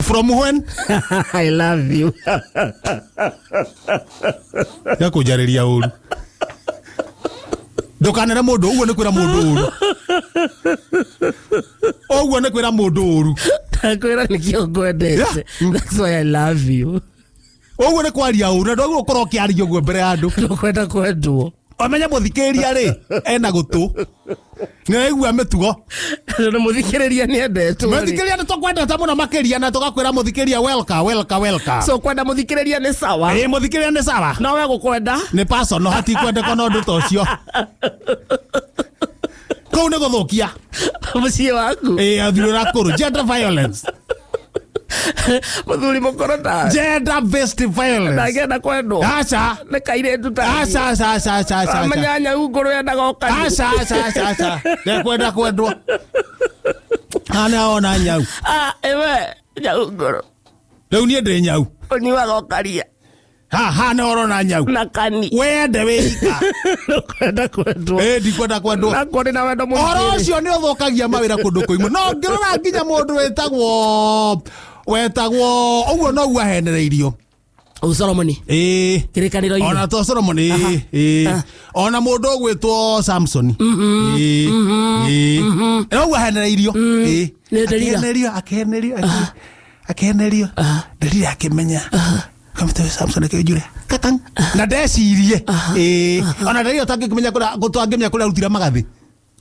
From when? I love you. Ya kũnjarĩria ũru. Ndũkanere mũndũ ũguo nĩ kwĩra mũndũ ũru. Ũguo nĩ kwĩra mũndũ ũru. Ndakwĩra nĩkĩo ngwendete. That's why I love you. Ũguo nĩ kwaria ũru na ndwagĩrĩirwo gũkorwo ũkĩaria ũguo mbere ya andũ. Ndũkwenda kwendwo. Ũmenye mũthikĩrĩria rĩ ena gũtũ. Nĩ araigua mĩtugo. Tondũ mũthikĩrĩria nĩ endetwo. rĩ. Mũthikĩrĩria nĩ tũkwendete mũno makĩria na tũgakwĩra mũthikĩrĩria welcome welcome welcome. So kwenda mũthikĩrĩria nĩ sawa. Ĩĩ mũthikĩrĩria nĩ sawa. No we gũkwenda. Nĩ personal hatikwendeka na ũndũ ta ũcio. Kũu nĩ gũthũkia. Mũciĩ waku. Ĩĩ athuri ũrĩa akũrũ. Gender violence. Mũthuri mũkũrũ ta. Gender based violence. Ndangĩenda kwendwo. Aca. Nĩ kairĩtu ta. Aca aca aca aca aca. aca. Amenya nyau ngũrũ yendaga ũkani. Aca aca aca aca. Ndekwenda kwendwo. Ana ona nyau. Ah, ĩwe nyau ngũrũ. Rĩu niĩ ndĩ nyau. Ũnyuaga ũkaria. Ha ha nĩ ũrona nyau. Na kani. Wende wĩika. Ndũkwenda kwendwo. Ĩĩ ndikwenda kwendwo. Nakuo ndĩ na wendo Ũhoro mũingĩ. ũcio nĩ ũthũkagia mawĩra kũndũ kũimwe. No ngĩrora nginya mũndũ wĩtagwo wetagwo ũguo noguo ahenereirio. Ũ Solomoni. Ĩĩ. Kĩrĩkanĩro-inĩ. Ona to Solomon ĩĩ ĩĩ. Ona mũndũ ũgwĩtwo Samson. Ĩĩ ĩĩ. Noguo ahenereirio. Ĩĩ. Nĩ Delila. Akĩhenerio akĩhenerio akĩhenerio. Delila akĩmenya. Kamĩte Samson akĩnjure. Kakang. Na ndecirie. Ĩĩ. Ona Delila tangĩkĩmenya kũrĩa tangĩmenya kũrĩa arutire magathĩ.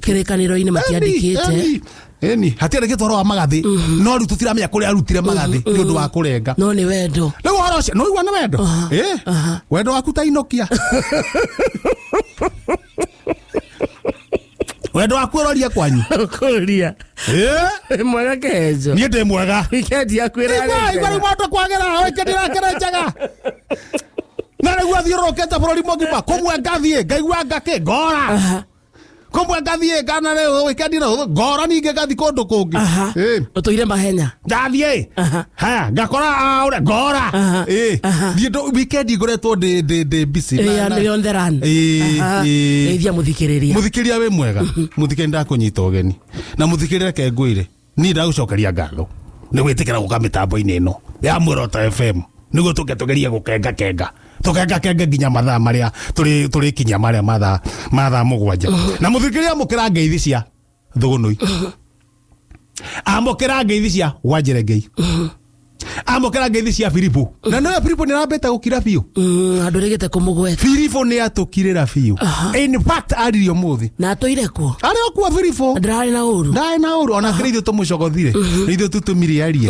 Kĩrĩkanĩro-inĩ matiandĩkĩte. Ĩni, hatiandĩkĩtwo ũhoro wa magathĩ. No rĩu tũtiramenya kũrĩa arutire magathĩ nĩ ũndũ wa kũrenga. No nĩ wendo. Rĩu ũhoro ũcio nĩ ũigua nĩ wendo? Ĩ, wendo waku ta inokia. Wendo waku ũrorie kwanyu. Kũria. Ĩ, Wĩ mwega kĩhenjo. niĩ ndĩ mwega. Weekend yaku ĩrarĩ Igua, igua njega. rĩu maũndũ kwagĩra, weekend ĩrakĩra njega. Na rĩu athiũrũrũkĩte bũrũri mũgima, kũmwe ngathiĩ, ngaigua ngakĩ, ngora. Kũmwe ngathiĩ, ngana rĩu weekend ĩno, ngora ningĩ ngathiĩ kũndũ kũngĩ. Ĩ. Ũtũire mahenya. Ndathiĩ. Aha. Haya, ngakora ũrĩa ngora. Aha. Ĩ. Aha. Thiĩ weekend ngoretwo ndĩ ndĩ ndĩ busy. Ĩ, nĩ on the run. Ĩ, Aha. ĩ. Geithia mũthikĩrĩria. Mũthikĩrĩria wĩ mwega. Mũthikĩrĩria ndakũnyita ũgeni. Na mũthikĩrĩria reke ngwĩre. Niĩ ndagũcokeria ngatho. Nĩ gwĩtĩkĩra gũka mĩtambo-inĩ ĩno ya Muoroto FM. Nĩguo tũke tũgerie gũkenga kenga. Tũkenga kenge nginya mathaa marĩa tũrĩ tũrĩkinyia marĩa mathaa mathaa 7. Na mũthikĩrĩria amũkĩra ngeithi cia Thũgũnũi. Amũkĩra ngeithi cia Wanjerengei. Amũkĩra ngeithi cia Filipo. Na nĩwe Filipo nĩ arambĩte gũkira biũ. Andũ rĩgĩte kũmũgweta. Filipo nĩ atũkirĩra biũ. In fact aririe ũmũthĩ. Na atũire kuo. Arĩ o kuo Filipo. Ndararĩ na ũru. Ndarĩ na ũru ona kĩrĩ ithuĩ tũmũcogothire. Nĩ ithuĩ tũtũmire arie.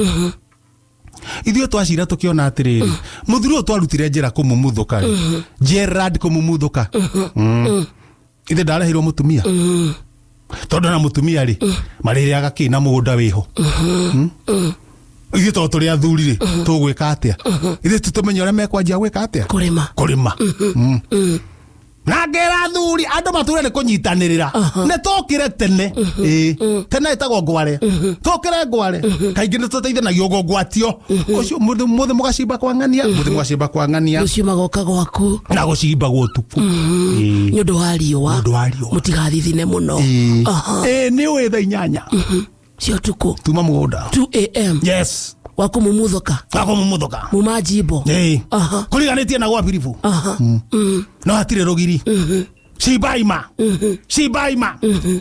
Ithuĩ twacira tũkĩona atĩrĩrĩ mũthuri ũyũ twarutire njĩra kũmumuthũka rĩ. Gerard kũmumuthũka. Ithe ndareheirwo mũtumia. Tondũ na mũtumia rĩ marĩrĩaga kĩ na mũgũnda wĩho. Ithuĩ tondũ tũrĩ athuri rĩ tũgwĩka atĩa? Ithuĩ tũtũmenye ũrĩa mekwanjia gwĩka atĩa? Kũrĩma. Kũrĩma. Na ngera athuri andũ matũre nĩ kũnyitanĩrĩra. Nĩ tũkĩre tene. Ĩĩ. Tene ĩtagwo ngware. Tũkĩre ngware. Kaingĩ nĩ tũteithanagia ũguo ngwatio. Ũcio mũthĩ mũgacimba kwa ng'ania, mũthĩ mũgacimba kwa ng'ania. Rũciũ magoka gwaku. Na gũcimbagwo ũtukũ. Ĩĩ. Nĩ ũndũ wa riũa. Nĩ ũndũ wa riũa. Mũtigathithine mũno. Ĩĩ. Aha. Ĩĩ nĩ ũĩ thaa 8. Cia ũtukũ. Tuma mũgũnda. 2 a.m. Yes. Wa kũmumuthoka. Wa kũmumuthoka. Muma njimbo. Ĩĩ. Aha. Kũriganĩtie na gwa Filipo. Aha. No hatirĩ rũgiri. Cibaima. Cibaima.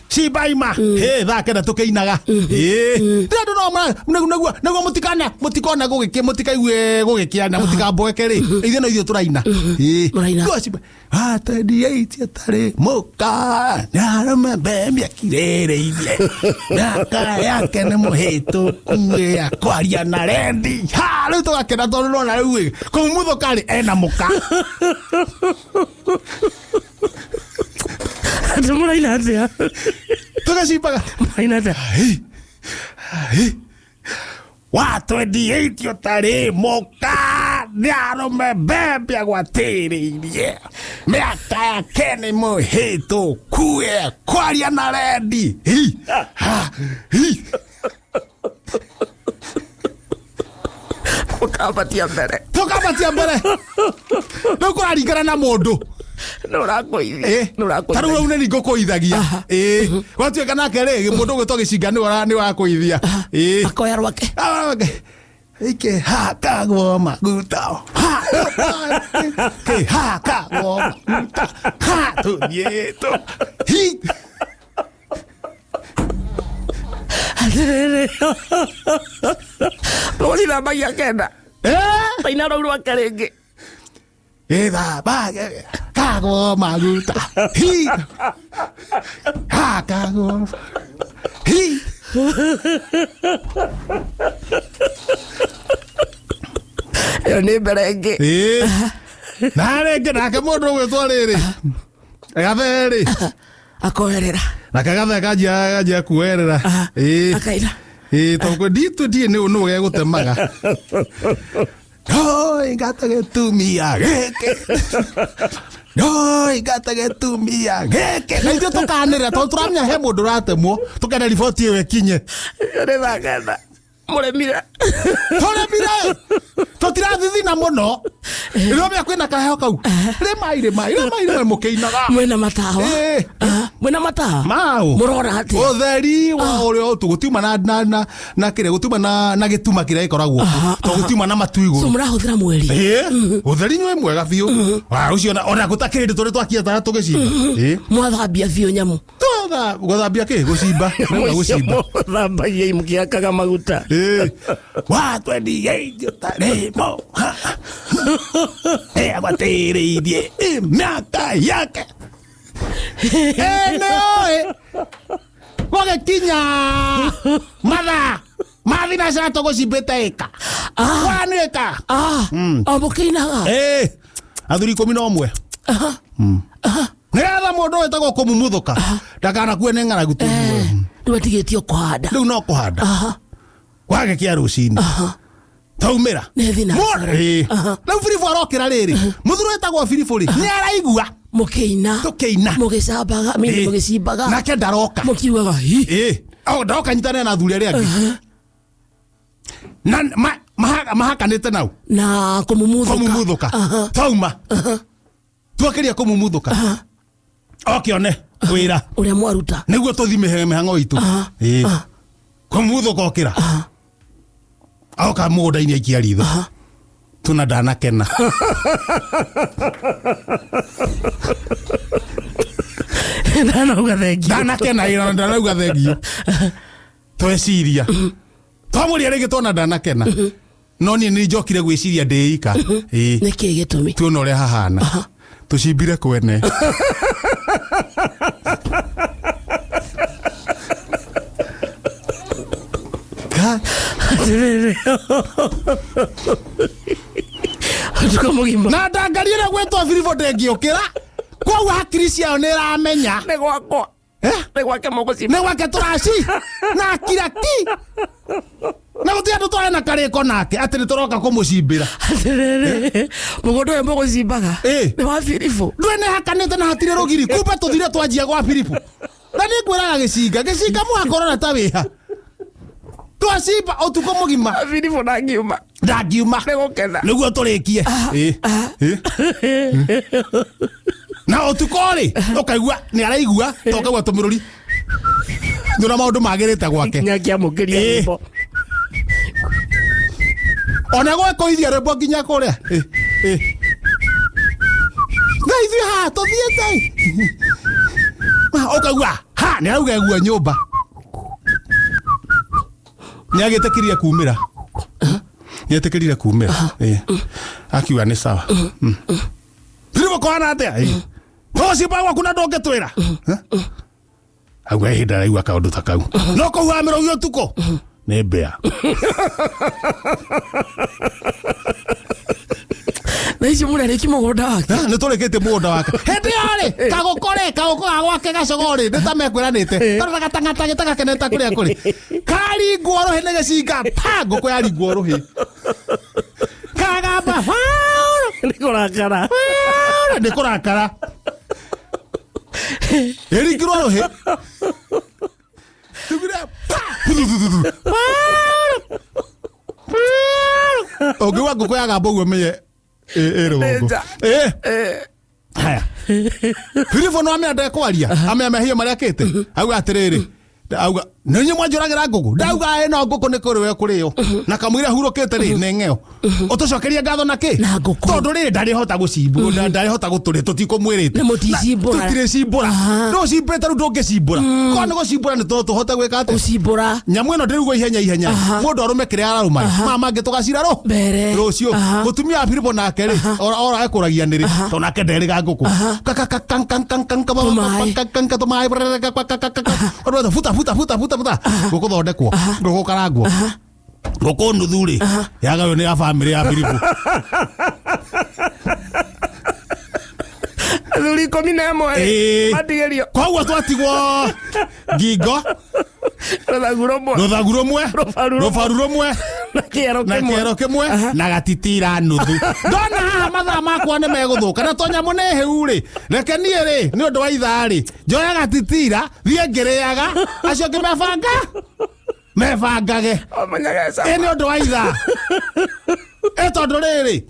Cibaima. Hĩ thaa 9 tũkĩinaga. Ĩĩ. Ndĩ andũ no ma nĩguo nĩguo mũtikana mũtikona gũgĩkĩ mũtikaigue gũgĩkĩana mũtikamboeke rĩ. Ithuĩ no ithuĩ tũraina. Ĩĩ. Mũraina. Nĩguo cimba atendie atarĩ mũka nĩ arũme mbembe akirĩrĩirie mĩaka yake nĩ mũhĩtũku ya kwaria na rendi. Ha rĩu tũgakena tondũ nona rĩu ĩ kũmumuthũka rĩ ena mũka. Andũ mũraina atĩa? Tũgacimbaga. Mũraina atĩa? Hĩ, hĩ. Watwendiĩtio tarĩ mũka nĩ arũme mbembe agwatĩrĩirie mĩaka yake nĩ mũhĩtũku ya kwaria na rendi. Hi, ha, hi. Ũkambatia mbere. Tũkambatia mbere. Rĩu kũraringana na mũndũ. Nĩ ũrakũithia. Ĩ, Nĩ ũrakũithia. ta rĩu rĩu nĩ ngũkũithagia. Ĩ, gwatuĩka nake rĩ mũndũ ũgwĩtwo gĩcinga nĩwe nĩwe wakũithia. Ĩ. Akoya rwake. Ah, okay. Ikĩhakagwo maguta ha kĩhakagwo maguta ha tũthiĩ tũ hi. Atĩrĩrĩ, mũgũcithambagia kenda. Eh? Taina rũu rwake rĩngĩ. Ĩthamba kagwo maguta hi hakagwo hi. Ĩyo nĩ mbere ĩngĩ. Ĩĩ. Na rĩngĩ nake mũndũ ũgwĩtwo rĩrĩ gathe rĩ. Akoerera. Nake gathe kanjia kuoerera. Ĩĩ. Akaina. Ĩĩ tondũ nditũ ndiĩ nĩ nũ gegũtemaga. Oi ngata gĩtumia gĩkĩ. Oi ngata gĩtumia gĩkĩ. Na ithuĩ tũkanĩrĩra tondũ tũramenya he mũndũ ũratemwo tũkenda riboti ĩyo ĩkinye. Ĩyo nĩ thaa kenda. Mũremire. Tũremire. Tũtirathithina mũno. Rĩrĩa kwĩna kaheho kau. Rĩmai rĩmai rĩmai rĩmai mũkĩinaga. Mwĩna matawa. Ĩĩ. Mwĩna matawa. Mau. Mũrona atĩa? Ũtheri wa ũrĩa ũtu gũtiuma na na na na kĩrĩa gũtiuma na na gĩtuma kĩrĩa gĩkoragwo kuo. Tondũ gũtiuma na matu So igũrũ. mũrahũthĩra mweri. Ĩĩ. Ũtheri nĩ mwega biũ. Wa ũcio ona ona gũtakĩrĩ hĩndĩ tũrĩ twakia tawa tũgĩcimba. Ĩĩ. Mwathambia biũ nyamũ. Twatha gũthambia kĩ gũcimba. Nĩuga gũcimba. Mũthambagia mũkĩhakaga maguta. Ĩĩ. Wa twendirie irio ta rĩmo. Ĩ agwatĩrĩirie ĩ mĩaka yake. Ĩ nĩũĩ. Gũgĩkinya mathaa ma thinacara tũgũcimbĩte ĩka. Wanĩka. Ah, o mũkĩinaga. Ĩĩ. Athuri 11. Nĩgetha mũndũ wĩtagwo kũmumuthũka ndakanakue nĩ ng'aragu tũigue. Rĩu atigĩtio kũhanda. Rĩu no kũhanda. Kwagĩkĩa rũcinĩ. Taumĩra. Nĩ thinacara. Ĩĩ. Rĩu Biribu arokĩra rĩrĩ. Mũthuri wĩtagwo Biribu rĩ, nĩ araigua Mũkĩina. tũkĩina. Mũgĩcambaga, mini Ĩĩ. mũgĩcimbaga. Nake ndaroka. Mũkiugaga hi. Ĩĩ. O ndaroka nyitanĩre na athuri arĩa angĩ. Na mahakanĩte nau. Na kũmumuthũka. Kũmumuthũka. Tauma. Twakĩria kũmumuthũka. Oke one wĩra. Ũrĩa mwaruta. Nĩguo tũthi mĩhang'o itũ. Ĩĩ. Kũmumuthũka okĩra. Oka mũgũnda-inĩ aikia ritho. Tuna ndanakena. Ndanauga thengiũ. Ndanakena ĩra ndanauga thengiũ. Tweciria. Twamũria rĩngĩ tuona ndanakena. No niĩ nĩ njokire gwĩciria ndĩ ika. Ĩĩ. Nĩkĩ gĩtũmi? Tuona ũrĩa hahana. Tũcimbire kwene. Ka- Atĩrĩrĩ. Ũtukũ mũgima. Na ndangaria ĩrĩa gwĩtwo biribũ ndĩngĩũkĩra. Koguo hakiri ciao nĩ iramenya. Nĩ gwakwa. Eh? Nĩ gwake mũgũcimba. Nĩ gwake tũraci na akira ki. Na gũtirĩ andũ twarĩ na karĩko nake atĩ nĩ tũroka kũmũcimbĩra. Atĩrĩrĩ. Mũgũnda ũyũ mũgũcimbaga. Ĩĩ. Nĩ wa Biribũ. Ndũĩ nĩ hakanĩte na hatirĩ rũgiri kumbe tũthire twanjia gwa Biribu. Na nĩ ngwĩraga gĩcinga gĩcinga mũgakorora ta wĩha. Twacimba ũtukũ mũgima. Biribũ ndangiuma. Ndangiuma. Nĩ gũkena. Nĩguo tũrĩkie. Ĩĩ. Ĩĩ. Na ũtukũ rĩ ũkaigua nĩ araigua to ũkaigua tũmĩrũri. Nĩ maũndũ magĩrĩte gwake. Nginya akĩamũkĩria Ĩĩ. rwĩmbo. Ona gwekũithia rwĩmbo nginya kũrĩa. Ĩĩ. Ĩĩ. Na ithuĩ haha tũthiĩte. Ũkaigua ha nĩ arauga egua nyũmba. Nĩ agĩtĩkĩrire kumĩra. Nĩ etĩkĩrire kumĩra. Ĩĩ. Akiuga nĩ sawa. Biribũ kũhana atĩa? Ĩĩ. Tũgũcimba gwaku na ndũngĩtwĩra. Auga ihinda araigua kaũndũ ta kau. No kũhuha mĩrũgi ũtukũ. Nĩ mbĩa. Na icio mũrarĩki mũgũnda wake. Nĩ tũrĩkĩtie mũgũnda wake. Hĩndĩ ĩyo rĩ, kagũkũ rĩ, kagũkũ ga gwake gacogoo rĩ, nĩ ta mekwĩranĩte. Tondũ gatang'atagĩ ta gakenete kũrĩa kũrĩ. Karingwo rũhĩ nĩ gĩcinga, pa, ngũkũ yaringwo rũhĩ. Kagamba, Nĩ kũrakara. nĩ kũrakara. Ĩringirwo rũhĩ. Tugire, pa, thuthuthu. Ũngĩigua ngũkũ yagamba ũguo menye ĩ rũgongo. Nja. Ĩ. Haya. Filipo no amenya ndekwaria, amenya mehia marĩa akĩte. Auga atĩrĩrĩ, auga Nĩ inyuĩ mwanjũragĩra ngũkũ. Ndauga ĩno ngũkũ nĩ kũrĩo ĩkũrĩo. Na kamũira hurũkĩte rĩ nĩ ng'eo. Ũtũcokerie ngatho na kĩ? Na ngũkũ. Tondũ rĩrĩ ndarĩhota gũcimbũra, ndarĩhota gũtũrĩa tũtikũmwĩrĩte. Na mũticimbũra. Tũtirĩcimbũra. Aha. Rĩu ũcimbĩte rĩu ndũngĩcimbũra. Korwo nĩ gũcimbũra nĩ tũhote gwĩka atĩa? Gũcimbũra. Nyamũ ĩno ndĩrugwo ihenya ihenya. Mũndũ arũme kĩrĩa ararũma. Maya mangĩ tũgacira rũ? Mbere. Rũciũ. Aha. Mũtumia wa Filipo nake rĩ, ora ekũragia nĩrĩ. Tondũ nake nderĩga ngũkũ. Tũmaĩ. Tũmaĩ. Ũndũ futa futa futa futa futa. Ngũkũ thondekwo. Ngũkũ karangwo. Ngũkũ nuthu rĩ, yagaywo nĩ ya bamĩrĩ ya Filipo. Athuri 11 Ĩĩ. matigĩrio Koguo twatigwo ngingo, rũthagu rũmwe rũthagu rũmwe, Rũbaru rũmwe. rũbaru rũmwe, na kĩero na kĩmwe. kĩero kĩmwe na gatitira nuthu. Ndona haha mathaa makwa nĩ megũthũka na to nyamũ nĩ hĩu rĩ, reke niĩ rĩ nĩ ũndũ wa ithaa rĩ njoya gatitira thiĩ ngĩrĩaga, acio angĩ mebanga mebangage. Ũmenyage cama. Ĩ nĩ ũndũ wa ithaa ĩ tondũ rĩrĩ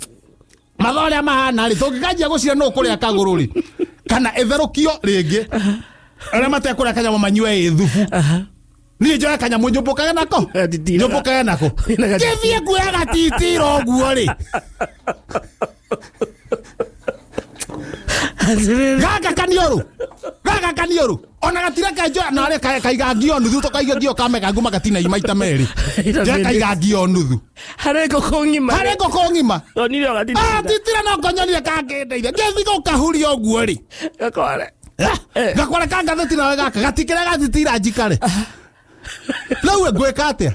mathaa ũrĩa mahana rĩ tũngĩkanjia gũcira nũ kũrĩa kagũrũ rĩ kana ĩtherũkio rĩngĩ arĩa matekũrĩa kanyamũ manyue ĩ thubu. Niĩ njoe kanyamũ nyũmbũkage nako. Gatitira. Nyũmbũkage nako. Wĩna gatitira. Ngĩthiĩ nguoya gatitira ũguo rĩ. Atĩrĩrĩ. Gaka kaniũrũ. Gaka kaniũrũ. Ona gatira kenjoya na arĩa kaiga ngio nuthu tũkaiga ngio kamega nguma gatina maita merĩ. Ira Njoe minute. kaiga ngio nuthu. Harĩ ngũkũ ng'ima. Harĩ ngũkũ ng'ima. Onire o gatitira. Ah, titira no ngonyorie kangĩndeithia. Ngĩthiĩ gũkahuria ũguo rĩ. Gakware. Eh. Gakware ka ngathĩti nawe gaka gatikĩrĩa gatitira njikare. Rĩu ngwĩka atĩa?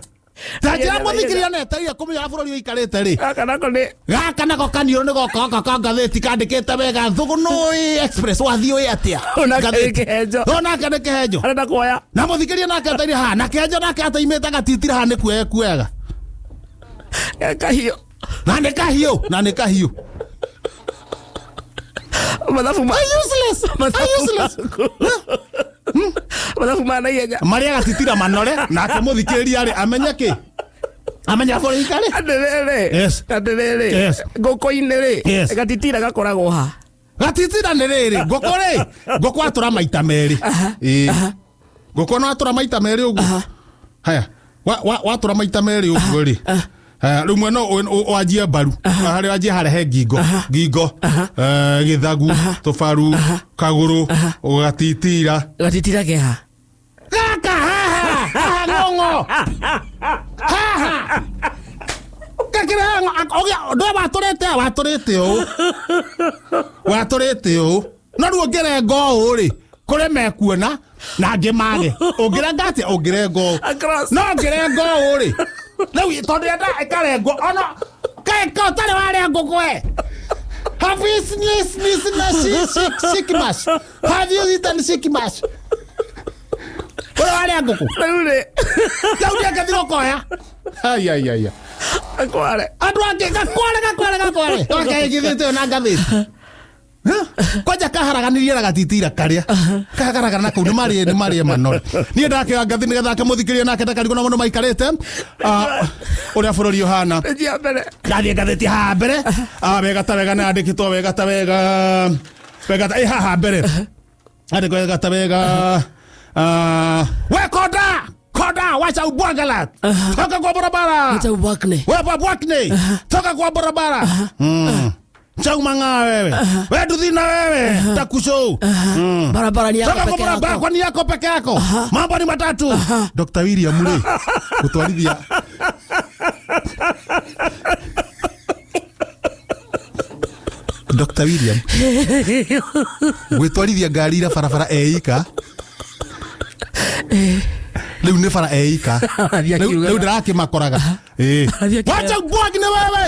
Ta njĩra mũthikĩria na etereire kũmenya ũrĩa bũrũri ũikarĩte rĩ. Gaka nako nĩ Gaka nako kaniũrũ nĩ goka gaka ka ngathĩti kandĩkĩte wega Thũgũnũĩ Express wathiĩ ũĩ atĩa? Onake nĩ Ngathĩti. kĩhenjo. Onake nĩ kĩhenjo. Arenda kuoya. Na mũthikĩria nake etereire haha na kĩhenjo nake ataimĩte gatitira haha nĩ kuoya kuoyaga. Kahiũ. Na nĩ kahiũ, na nĩ kahiũ. Mathabu ma Useless. Useless. Mathabu ma naihenya. Marĩa gatitira manore nake mũthikĩrĩria rĩ amenye kĩ? Amenye bũrũri ũikarĩ? Atĩrĩrĩ. Yes. Atĩrĩrĩ. Yes. Ngũkũ-inĩ rĩ. Yes. Gatitira gakoragwo ha. Gatitira nĩ rĩrĩ ngũkũ rĩ ngũkũ atũra maita merĩ. Ĩĩ. Ngũkũ no atũra maita merĩ ũguo. Haya watũra maita merĩ ũguo rĩ. Haya rĩu mwena wanjie mbaru harĩa wanjie harĩa he ngingo ngingo gĩthagu tũbaru kagũrũ gatitira. Gatitira ke ha. Gaka haha haha ng'ong'o haha gakĩrĩ haha ng'ong'o ndwe watũrĩte watũrĩte ũũ watũrĩte ũũ no rĩu ũngĩrenga ũũ rĩ kũrĩ mekuona na angĩ mage ũngĩrenga atĩa ũngĩrenga ũũ Across. no ũngĩrenga ũũ rĩ rĩu tondũ yenda ĩkarengwo ona kaĩ ka ũtarĩ warĩa ngũkũ we. Have you sneezed, mash? Have you eaten sick mash? Ũrĩa warĩa ngũkũ? Rĩu rĩ. Rĩu nĩ gũkoya. Ai ai ai. Gakware. Andũ angĩ gakware gakware gakware. Gakaigithĩte na ngathĩti. Kwanja kaharaganirie na gatitira karĩa. Kaharagana na kũu nĩ marĩe nĩ marĩe manore. Niĩ ndakĩoya ngathĩ nĩgetha akĩmũthikĩrie nake ndakarigwo na mũndũ maikarĩte. Ũrĩa bũrũri ũhana. Njia mbere. Ndathiĩ ngathĩti haha mbere. Wega ta wega nĩyandĩkĩtwo wega ta wega. Wega ta ĩ haha mbere. Andĩkwo wega ta wega. We konda! Konda wacha ubwangala. Toka kwa barabara. Wacha ubwakne. We babwakne. Toka kwa barabara. Chau mang'aa wewe. We nduthi na wewe. Takushow. Barabara ni yako Toka kwa peke barabara yako. kwani yako peke yako. Mambo ni matatu. Dr. William rĩ gũtwarithia Dr. William gwĩtwarithia ngari ira barabara eika rĩu nĩ bara eika Arathiĩ rĩu akiugaga. rĩu ndĩrakĩmakoraga Ĩĩ. Arathiĩ akiugaga. Wacha ubwagi nĩ wewe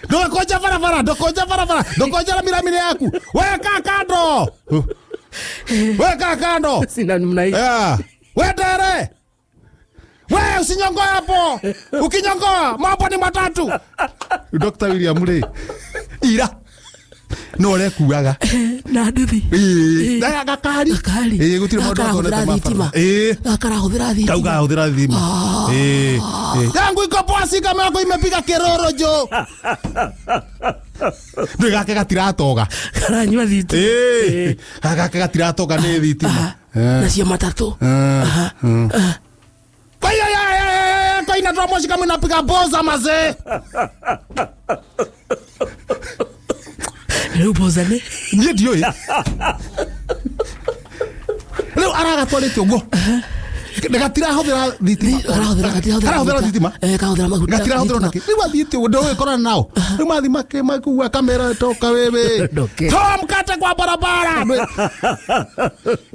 ndũgakonja barabara ndũkonja barabara ndũkonja ramiramire yaku weka kando weka kando Sina namna hii. Yeah. Wendere we usinyongoe hapo ukinyongoa mambo ni matatu. Dr. William rĩ ira no ũrekuaga Na nduthi. Ĩĩ. Na gakari Gakari. Ĩĩ, gũtirĩ mũndũ Gaka atonete karahũthĩra mabarabara. thitima. Ĩĩ. Gaka karahũthĩra thitima. Kau kahũthĩra thitima. Ĩĩ. Ĩĩ. Yangu iko poa si kama yako imepiga keroro jo. Ndũĩ gake gatiratoga. Karanyua thitima. Ĩĩ, gake gatiratoga nĩ thitima. Nacio matatũ. Koina twamoshi kama inapiga boza mazee. Rĩu boza nĩ Niĩ ndiũĩ. Rĩu aragatwarĩte ũguo. Gatirahũthĩra thitima. Karahũthĩra gatirahũthĩra Karahũthĩra thitima. Eh, karahũthĩra maguta. Gatirahũthĩra thitima. onakĩ. Rĩu athiĩte ũguo ndũgĩkorana nao. Rĩu mathi makĩmakua kamera toka wewe. Ndoke. Toa mkate kwa barabara.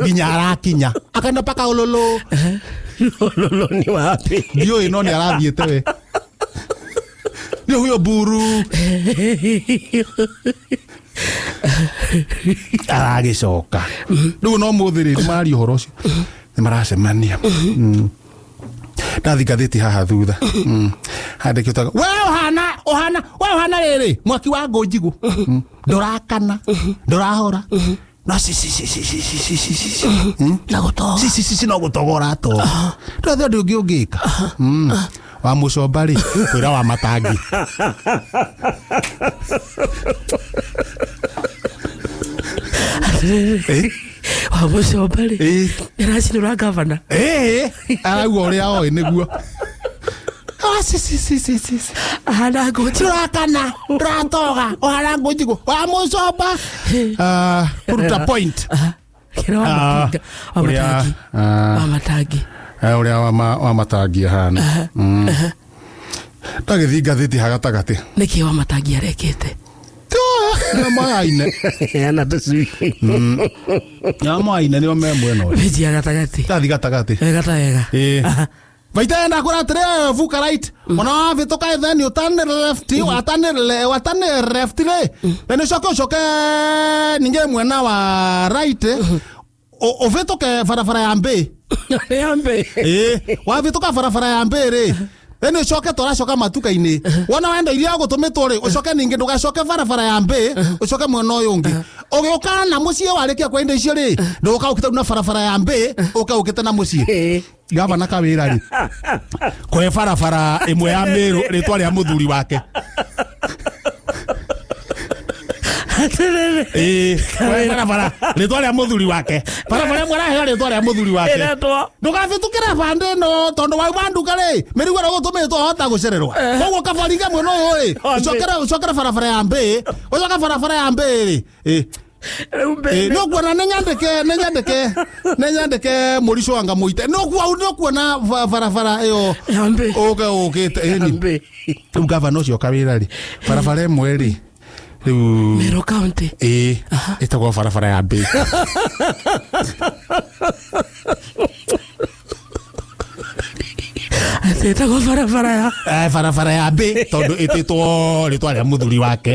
Nginya arakinya. Akaenda paka Ololo. Lolo ni wapi? Ndiũĩ no nĩ arathiĩte we. Nĩ huyo buru. Aragĩcoka. Rĩu no mũthĩ rĩ nĩmaria ũhoro ũcio. Nĩ maracemania. Ndathi ngathĩti haha thutha. Handĩkĩtwo we ũhana ũhana we ũhana rĩrĩ mwaki wa ngũ njigũ. Ndũrakana ndũrahora. No ci ci ci ci ci ci ci ci ci. Na gũtoga. Ci ci ci ci no gũtogora toga. Ndũrathiĩ ũndũ ũngĩ ũngĩka. Wa mũcomba rĩ kwĩra wa matangi. Atĩrĩrĩ. Wa mũcomba rĩ. Ĩĩ. Ĩracinĩra gavana. Ĩĩ, arauga ũrĩa oĩ nĩguo. Ah, ci ci ci ci ci ci. Ahana ngũ njigũ. Ndũrakana ndũratoga ũhana ngũ njigũ wa mũcomba. Ah, kũruta point. Kĩra wa Ah, matinga. Wa ũrĩa, matangi. ah, Wa matangi. Ũrĩa wa matangi ahana. Ndagĩthiĩ ngathĩti ha gatagatĩ. Nĩkĩ wa matangi arekĩte? Nĩo moyaine. Ana tũcui. Nĩo moyaine nĩo me mwena ũyũ. Page ya gatagatĩ. Ndathi gatagatĩ. Wega ta wega. Ĩĩ. Vaita enda kura atĩrĩ vuka right ona wavĩtũka then you turn left watane left rĩ then ũcoke ũcoke ningĩ mwena wa right ũvĩtũke barabara ya mbĩ. Yambe. Ĩĩ, wavĩtũka barabara ya mbĩ rĩ then ũcoke tũracoka matuka-inĩ wona wenda iria ũgũtũmĩtwo rĩ ũcoke ningĩ ndũgacoke barabara ya mbĩ ũcoke mwena ũyũ ũngĩ ũgĩũka na mũciĩ warĩkia kwa indo icio rĩ ndũgũka ũkĩte na barabara ya mbĩ ũke ũkĩte na mũciĩ. Ĩĩ. Gavana kawĩra rĩ kũhe barabara ĩmwe ya Mĩrũ rĩtwa rĩa mũthuri wake. Atĩrĩrĩ. Ĩĩ, kũhe barabara rĩtwa rĩa mũthuri wake barabara ĩmwe araheo rĩtwa rĩa mũthuri wake. Ĩretwo. Ndũgabĩtũkĩre bande ĩno tondũ wauma nduka rĩ mĩrigo ĩrĩa ũgũtũmĩtwo hota gũcererwo koguo kabaringe mwena ũyũ rĩ ũcokere ũcokere barabara ya mbĩ ũcoke barabara ya mbĩ rĩ. Ĩĩ. Rĩu Ĩĩ, mbere. nĩũkuona nĩ nyandĩke nĩ nyandĩke nĩ nyandĩke mũrico wanga mũite nĩũkuona barabara ĩyo Ya mbĩ. ũke ũkĩte ĩni. Mbĩ. Rĩu gavana ũcio kawĩra rĩ barabara ĩmwe rĩ rĩu Meru County. Ĩĩ, ĩtagwo barabara ya mbĩ. Atĩ ĩtagwo barabara ya. Eh, barabara ya mbĩ tondũ ĩtĩtwo rĩtwa rĩa mũthuri wake.